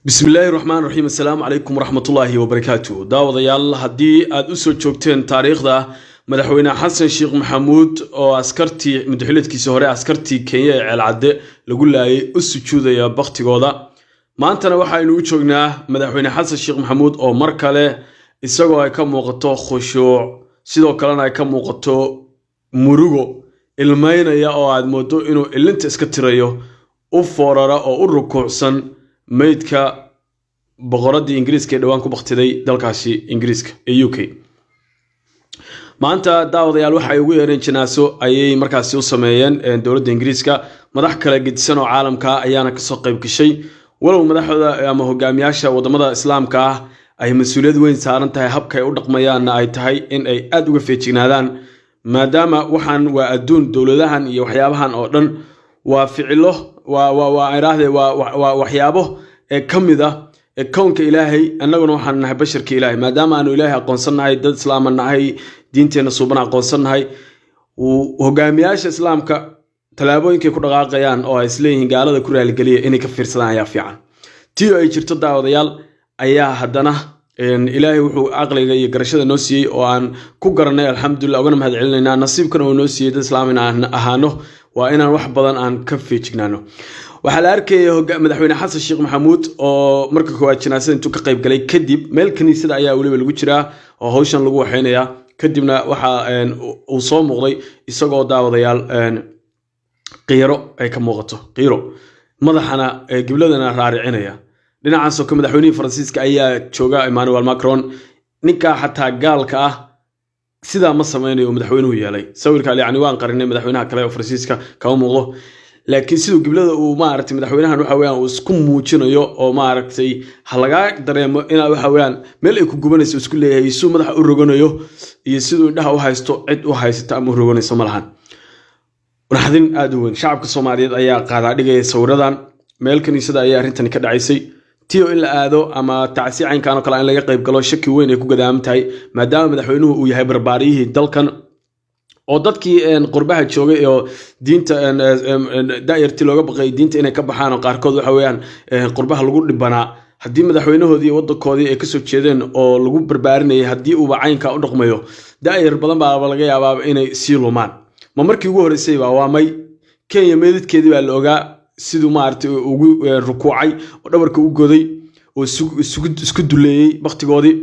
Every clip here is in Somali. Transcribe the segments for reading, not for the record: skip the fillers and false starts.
Bismillaahi raxmaan raxiim. Assalaamu calaykum waraxmatullaahi wabarakaatu. Daawadayaal, haddii aad u soo joogteen taariikhda madaxweyne Xasan Sheekh Maxamuud oo askartii madaxweyneedkiisii hore, askartii Kenya ee Ceelcadde lagu laayay, u sujuudaya baktigooda, maantana waxaynu u joognaa madaxweyne Xasan Sheekh Maxamuud oo mar kale isagoo ay ka muuqato khushuuc, sidoo kalena ay ka muuqato murugo, ilmeynaya oo aad moodo inuu ilinta iska tirayo, u foorara oo u rukuucsan meydka boqoradii Ingiriiska ee dhowaan ku baktiday dalkaasi Ingiriiska ee UK. Maanta, daawadayaal, waxay ugu yeereen janaaso ayay markaasi u sameeyeen dowladda Ingiriiska. Madax kale gedisan oo caalamka ayaana kasoo qayb gashay, walow madaxda ama hogaamiyaasha wadamada Islaamka ah ay mas-uuliyad weyn saaran tahay, habka ay u dhaqmayaanna ay tahay in ay aada uga feejignaadaan, maadaama waxaan waa adduun, dowladahan iyo waxyaabahan oo dhan waa ficilo, waa idhaahde, waa waxyaabo ee ka mid ah ee kownka Ilaahay. Annaguna waxaan nahay basharka Ilaahay. Maadaama aanu Ilaahay aqoonsannahay, dad Islaama nahay, diinteenna suuban aqoonsannahay, hogaamiyaasha Islaamka tallaabooyinkay ku dhaqaaqayaan oo ay isleeyihiin gaalada ku raaligeliya inay ka fiirsadaan ayaa fiican. Tii oo ay jirto, daawadayaal, ayaa haddana Ilaahay wuxuu caqliga iyo garashada noo siiyey oo aan ku garanay, alxamdulillah, ugana mahad celinaynaa, nasiibkana uu noo siiyey dad Islaam in aan ahaano, waa inaan wax badan aan ka feejignaano. Waxaa la arkayay madaxweyne Xasan Sheekh Maxamuud oo marka koowaad janaasada intuu ka qayb galay kadib, meel kaniisada ayaa weliba lagu jiraa oo hawshan lagu waxeynayaa. Kadibna waxa uu soo muuqday isagoo, daawadayaal, qiiro ay ka muuqato, qiiro, madaxana gibladana raaricinaya. Dhinacaasoo ka madaxweynihii Faransiiska ayaa jooga, Emmanuel Macron. Ninkaa xataa gaalka ah sidaa ma sameynayo oo madaxweynuhu yeelay. Sawirka yacni waan qarinay, madaxweynaha kale oo Faransiiska kama muuqdo, laakiin siduu giblada uu maaragtay madaxweynahan waxa weeyaan uu isku muujinayo oo maaragtay ha lagaa dareemo inaa waxa weeyaan meel ay ku gubanayso isku leeyahay, iyo siduu madaxa u roganayo iyo siduu indhaha u haysto, cid u haysata ama u roganayso ma lahan. Naxdin aada u weyn. Shacabka Soomaaliyeed ayaa qaadaa dhigaya sawiradan. Meel kaniisada ayaa arrintani ka dhacaysay, tio in la aado ama tacsi caynkan oo kale in laga qayb galo shaki weyn ay ku gadaaman tahay, maadaama madaxweynuhu uu yahay barbaariyihii dalkan oo dadkii qurbaha joogay oo diinta daayartii looga baqay diinta inay ka baxaan, oo qaarkood waxa weeyaan qurbaha lagu dhibanaa. Haddii madaxweynahoodii waddankoodii ay kasoo jeedeen oo lagu barbaarinayay haddii uuba caynka u dhaqmayo, daayar badan baaba laga yaabaa inay sii lumaan. Ma markii ugu horreysay baa? Waa may. Kenya meedadkeedii baa la ogaa siduu maaragtay ugu rukuucay oo dhabarka u goday oo isku duleeyey baktigoodii.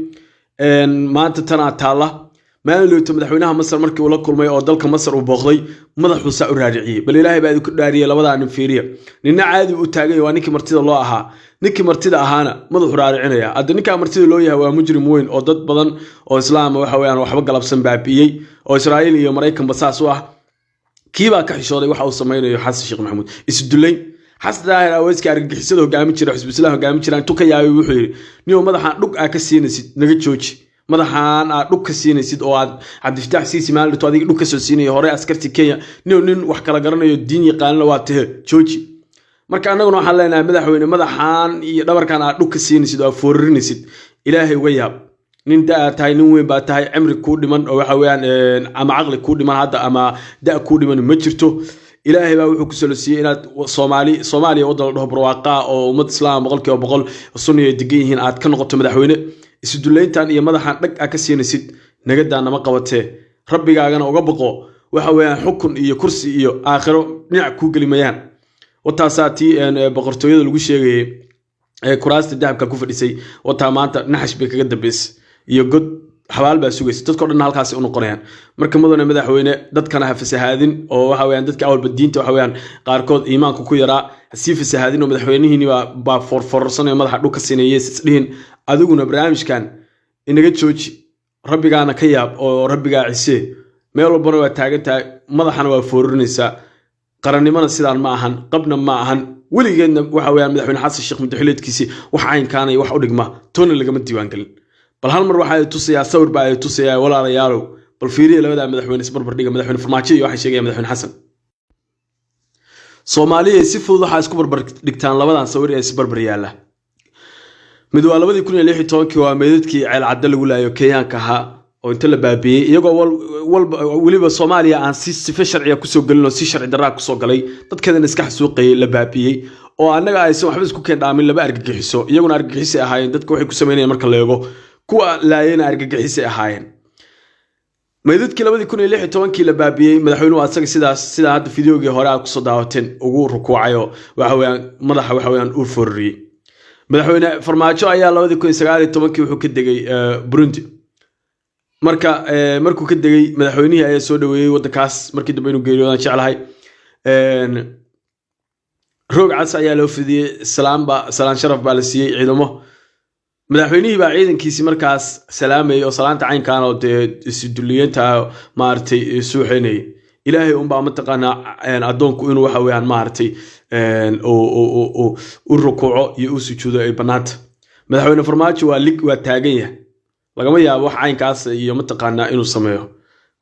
Maanta tanaa taalla. Maalin lowto madaxweynaha Masar markii uu la kulmay oo dalka Masar uu booqday, madaxuu saa u raariciyey. Bal Ilaahay baa idinku dhaariyey, labadaa nin fiiriya. Ninna caadi u taagay, waa ninkii martida loo ahaa. Ninkii martida ahaana madaxu raaricinaya. Hadda ninkaa martida loo yahay waa mujrim weyn oo dad badan oo Islaama waxa weeyaan waxba galabsan baabi'iyey, oo Israa'iil iyo Maraykanba saas u ah. Kiibaa ka xishooday waxa uu samaynayo Xasan Sheekh Maxamuud, isdullayn. Xasan Daahir Aweyska argagixisada hogaamin jira, xisbu Islaam hogaamin jira, intuu ka yaabay wuxuu yidhi: "Niyow, madaxaan dhug aa ka siinaysid naga jooji. Madaxaan aad dhug ka siinaysid oo aad Cabdifitaax Siisi maalin dhito adiga dhug ka soo siinaya hore askartii Kenya, niyow, nin wax kala garanayo, diin yaqaanana waa tahe, jooji." Marka annaguna waxaan leenahay, madaxweyne, madaxaan iyo dhabarkan aad dhug ka siinaysid oo aad foorarinaysid, Ilaahay uga yaab. Nin da tahay, nin weyn baa tahay, cimri kuu dhiman oo waxa weeyaan ama caqli kuu dhiman hadda ama da kuu dhiman ma jirto. Ilaahay baa wuxuu ku solosiiyey inaad Soomaali, Soomaaliya, waddan la dhaho barwaaqaa oo ummad Islaam 100% Sunni ay degan yihiin, aad ka noqoto madaxweyne. Isudullayntan iyo madaxan dhag aa ka siinaysid nagadaa nama qabatee. Rabbigaagana uga baqo. Waxa weeyaan xukun iyo kursi iyo aakhiro dhinac kuu geli mayaan. Wataasaa tii boqortooyada lagu sheegayay ee kuraasta dahabka ku fadhisay, wataa maanta naxash bay kaga dambeysay iyo god xabaal baa sugaysa. Dadko dhan halkaasi u noqonayaan. Marka, mudane madaxweyne, dadkana ha fasahaadin oo waxa weeyaan dadka awalba diinta waxa weeyaan qaarkood iimaanku ku yaraa ha sii fasahaadin, oo madaxweynihiini baa foorfoorsanaya, madaxa dhulka siinaya isdhihin. Adiguna barnaamijkan inaga jooji, rabbigaana ka yaab oo rabbigaa cisee. Meel walbana waa taagan tahay, madaxana waa foorinaysaa. Qarannimona sidaan ma ahan, qabna ma ahan. Weligeedna waxa weeyaan madaxweyne Xasan Sheekh madaxweyneedkiisii wax caynkaana iyo wax u dhigma toona lagama diiwaangelin. Bal hal mar waxaa ay tusayaa, sawir baa ay tusayaa, walaalayaalow. Bal fiiriya labadaa madaxweyne, isbarbar dhiga, madaxweyne Farmaajo iyo waxaan sheegaya madaxweyne Xasan. Soomaaliya, si fudud waxaa isku barbar dhigtaan labadan sawir ee isbarbar yaalla. Mid waa 2016-kii, waa meydadkii Ceelcadde lagu laayo Kenyaanka ahaa oo inta la baabiiyey, iyagoo walba weliba Soomaaliya aan si sife sharciga kusoo gelin oo si sharci darraa kusoo galay, dadkeedana iska xasuuqayay, la baabiiyey. Oo annaga aysan waxba isku keen dhaamin laba argagixiso. Iyaguna argagixisay ahaayeen, dadka waxay ku samaynayeen marka la eego, kuwa laayena argagixisay ahaayeen. Maydadkii 2016-kii la baabiyey, madaxweynuhu asaga sidaas, sidaa hadda fideogii hore aad kusoo daawateen, ugu rukuucayo, waxa weeyaan madaxa waxa weeyaan u fororiyey. Madaxweyne Farmaajo ayaa 2019-kii wuxuu ka degay Burundi. Marka markuu ka degay, madaxweynihii ayaa soo dhaweeyey waddankaas. Markii dambe inuu geeriyoodaan jeclahay. Roog cas ayaa loo fidiyey, salaamba salaan sharaf baa la siiyey. Ciidamo madaxweynihii baa ciidankiisii markaas salaamayay oo salaanta caynkan oo dee isduliyeenta maaragtay suuxaynayay. Ilaahay unbaa mataqaanaa addoonku inuu waxa weeyaan maaragtay u rukuuco iyo u sujuudo ay bannaanta. Madaxweyne Farmaajo waa lig, waa taagan yahay. Lagama yaabo wax caynkaas iyo mataqaanaa inuu sameeyo.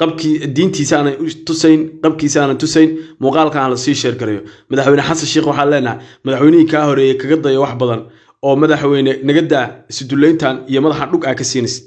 Qabkii diintiisa aanay tusayn, qabkiisa aanan tusayn. Muuqaalkan la sii share garayo. Madaxweyne Xasan Sheikh waxaan leenahay, madaxweynihii kaa horeeyey kaga dayo wax badan, oo madaxweyne naga daa isduleyntan iyo madaxa dhug aa ka siinaysid.